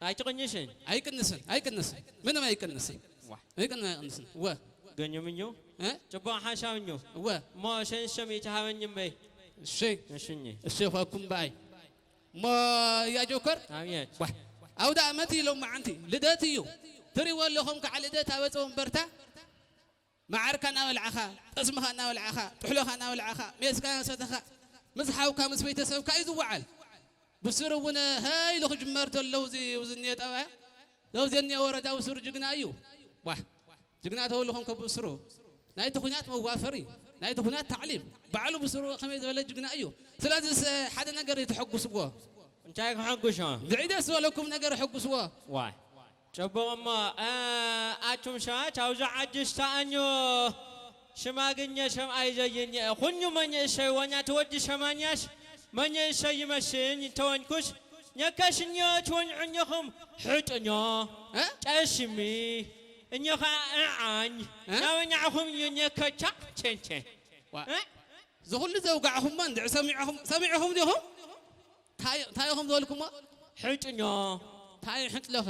ኣይትቕንሽን። ኣይቅንስን፣ ኣይቅንስን። ምንም ኣይቅንስን። ዋ። ኣይቅን-፣ ኣይቅንስን። ወ። ገኙ ምኙ? እ? ጽቡቕ ሓሳብ እኙ። ወ። እሞ ሸንሸም ይትሃበኝ እምበይ። እሺ። እሺ እኚ። እሺ፣ ኳኩም በኣይ። እሞ ያጆከር? ኣብየት። ዋ። ኣውደ ኣመት እዩ ሎማዓንቲ። ልደት እዩ። ትሪእዎ ኣለኹም ከዓ ልደት ኣበፀ ወንበርታ። መዓርካ እናበላዕኻ፣ ጠስምኻ እናበላዕኻ፣ ጥሕሎኻ እናበላዕኻ፣ ሜስካ እናሰተኻ፣ ምስ ሓውካ ምስ ቤተሰብካ እዩ ዝወዓል። ብስሩ እውን ሃይ ኢሉ ክጅመር ተሎ እዚ፣ እዚ እኒኦ ጠባያ፣ እዚ እኒኦ ወረዳ ብስሩ ጅግና እዩ። ዋህ፣ ጅግና ተበሉ ኾንከ ብስሩ። ናይቲ ኹናት መዋፈሪ፣ ናይቲ ኹናት ታዕሊም፣ ባዕሉ ብስሩ ከመይ ዝበለ ጅግና እዩ። ስለዚስ ሓደ ነገር እዩ ተሐጉስዎ። እንታይ ከሐጉሶ? ብዒ ደስ ዝበለኩም ነገር ሕጉስዎ። ዋይ። ጽቡቕ እሞ፣ እ፣ ኣቱም ሰባት፣ ኣብዚ ዓዲ ዝተኣንዮ ሽማግኘ ሰብኣይ ዘይንኤ፣ ኩሉ መንእሰይ ዋና እቲ ወዲ ሰማንያስ መንእሰይ ይመስል እንተወንኩስ፣ ነከስ እንዮ ትወንዑ እኒኹም ሕጥኖ፣ እ? ጠስሚ፣ እንዮ ኸዓ እዓኝ፣ እ? ናበይ ንዓኹም እዩ ነከቻ ቸንቸ። ዋ-፣ እ? እዚ ኩሉ ዘውጋዕኹሞ እንድዒ ሰሚዕኹም፣ ሰሚዕኹም ዲኹም? ታይ፣ ታይ ኢኹም ዝበልኩሞ? ሕጥኖ። ታይ ሕጥሎኸ?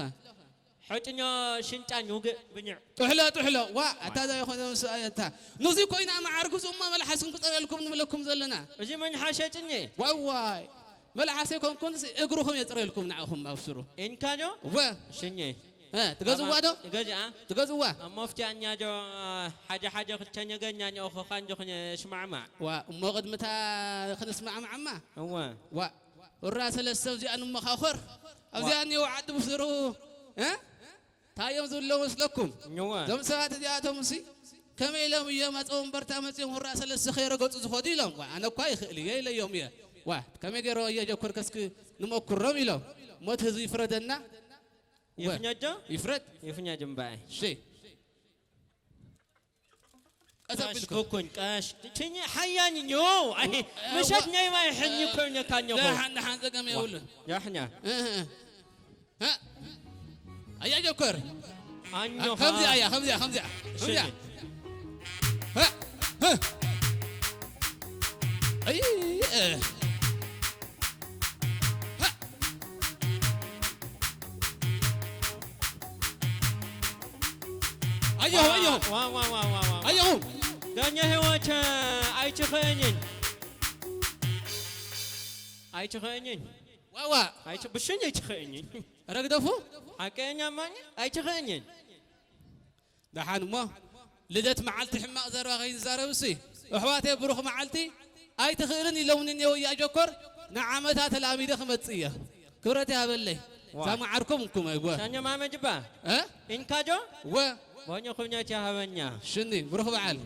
ሕጥኖ ሽንጣን ውግእ ብንዕ። ጥሕሎ፣ ጥሕሎ። ዋ፣ ኣታ ዛ ይኾነ ምስ ኣየታ። ኑዚ ኮይና መዓርጉ ጽማ መልሓስኩም ክጸረልኩም ንብለኩም ዘለና። እዚ መልሓስ የጥኒ። ዋዋይ። መልሓስ ኣይኮንኩን፣ እግርኹም የጽረልኩም ንዓኹም ኣብስሩ። ኢንካ ዶ? ወ። ሽኘ። እ፣ ትገዝዋ ዶ? ገዚኣ። ትገዝዋ? ኣብ መፍትያ እኛ ዶ፣ ሓደ ሓደ ክልተ ነገኛ ንእኹ ኻን ዶ ክነስማዕማዕ? ዋ፣ እሞ ቅድምታ ክንስማዕማዕማ? እወ። ዋ፣ ሁራ ሰለስተ ኣብዚኣ ንመኻኾር። ኣብዚኣ ዋ። እኒኦ ዓዲ ብስሩ። እ? እንታይ እዮም ዝብሎ መስለኩም? እወ። እዞም ሰባት እዚኣቶም ሲ ከመይ ኢሎም እዮም ኣፀ ወንበርታ መፅኦም ሁራ ሰለስተ ከይረገፁ ዝኸዱ ኢሎም። ዋ፣ ኣነ እኳ ይኽእል እየ ኢለዮም እየ። ዋ፣ ከመይ ገይሮ እየ ጀኮርከስክ ንመኩሮም ኢሎም። ሞት ህዝቢ ይፍረደና። ይፍነዶ? ይፍረድ። ይፍነድ እምበኣይ። እሺ። ቀስ ኣቢልኩም። ኩኩን ቀሽ። ትኝ ሓያኝ ኞ። ኣይ፣ እ፣ ምሸት ዋ-፣ ናይ ማይ ሕኝ እ፣ ኮይነ ካኘኹ። ደሓን፣ ደሓን፣ ጸገም የብሉን። ዳሕኛ። እ፣ እ፣ እ። ኣያ ጀኮር። ኣኞኻ። ከምዚኣ እያ፣ ከምዚኣ፣ ከምዚኣ፣ እሺ። ከምዚኣ። እ፣ እ። ኣይ፣ እ። ኣየሁ፣ ኣየሁ። ዋ፣ ዋ፣ ዋ፣ ዋ፣ ዋ። ኣየሁ። ዳኛ ህይወት፣ ኣይትኽእልን። ኣይትኽእልን። ዋዋ። ኣይት-፣ ብሽን ኣይትኽእልን። ረግደፉ። ሓቀኛ ማን? ኣይትኽእልን። ደሓን እሞ፣ ልደት መዓልቲ ሕማቕ ዘረባ ከይንዛረብሲ፣ ኣሕዋተይ ብሩኽ መዓልቲ ኣይትኽእልን ኢሎምኒ እኒአው እያ ጀኮር፣ ንዓመታ ተላሚደ ክመጽእ እየ። ክብረት ይሃበለይ። ዋይ። እዛ መዓርኩም እንኩም ኣይወ። ሰኞ ማመ ጅባ? እ? ኢንካጆ? ወ። ቦኞ ኩብኛት ይሃበኛ። ሽኒ፣ ብሩኽ በዓል።